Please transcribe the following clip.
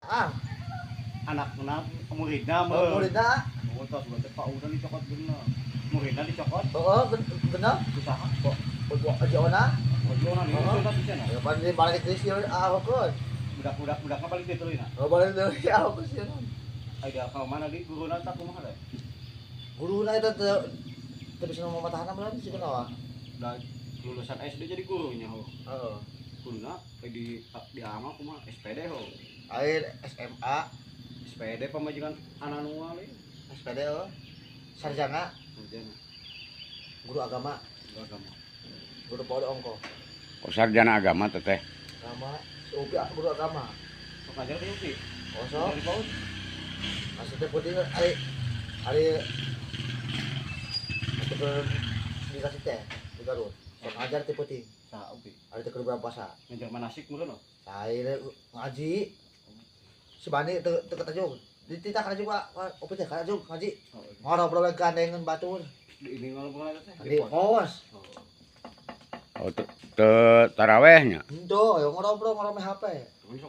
Ah, Anakna muridna oh, meureun. Muridna. Oh, tos berarti PAUD dicokot bener. Muridna dicokot Heeh, bener. Usaha. Aja ona. Oh, jona nih, Heeh. sunat di sana. Ya pan di balik deui sieun ahokeun. Budak-budak budakna balik dieu tuluy na. Oh, balik deui ahokeun sieun. Ai ka mana di guruna tak kumaha deh? Guruna eta teu teu bisa ngomong matahana bener sih kunaon. Da lulusan SD jadi gurunya ho. Heeh. Guruna di ama kumaha SPD ho. Air SMA, SPD pamajikan anak nu we. SPD oh. Sarjana, Sarjana guru agama, guru agama. Guru PAUD ongko. Oh, sarjana agama teteh. Agama, si Upi guru agama. Sok ngajar teh Upi. Oh, sok. Dari PAUD. Maksudnya putih ari ari itu dikasih teh di Garut. Sok ngajar teh putih. Saha Upi? Ari teh keur bulan puasa. Ngajar manasik meureun oh. Saya ngaji. Si Bani teu teu kata. Dititah kana juga, Upi teh kana juga ngaji. Oh, Ngobrol gandengan batur. Di ini ngobrol teh. Di kos. Oh. Oh, teu tarawehnya. Henteu, ayo ngobrol ngobrol HP. Cuman sok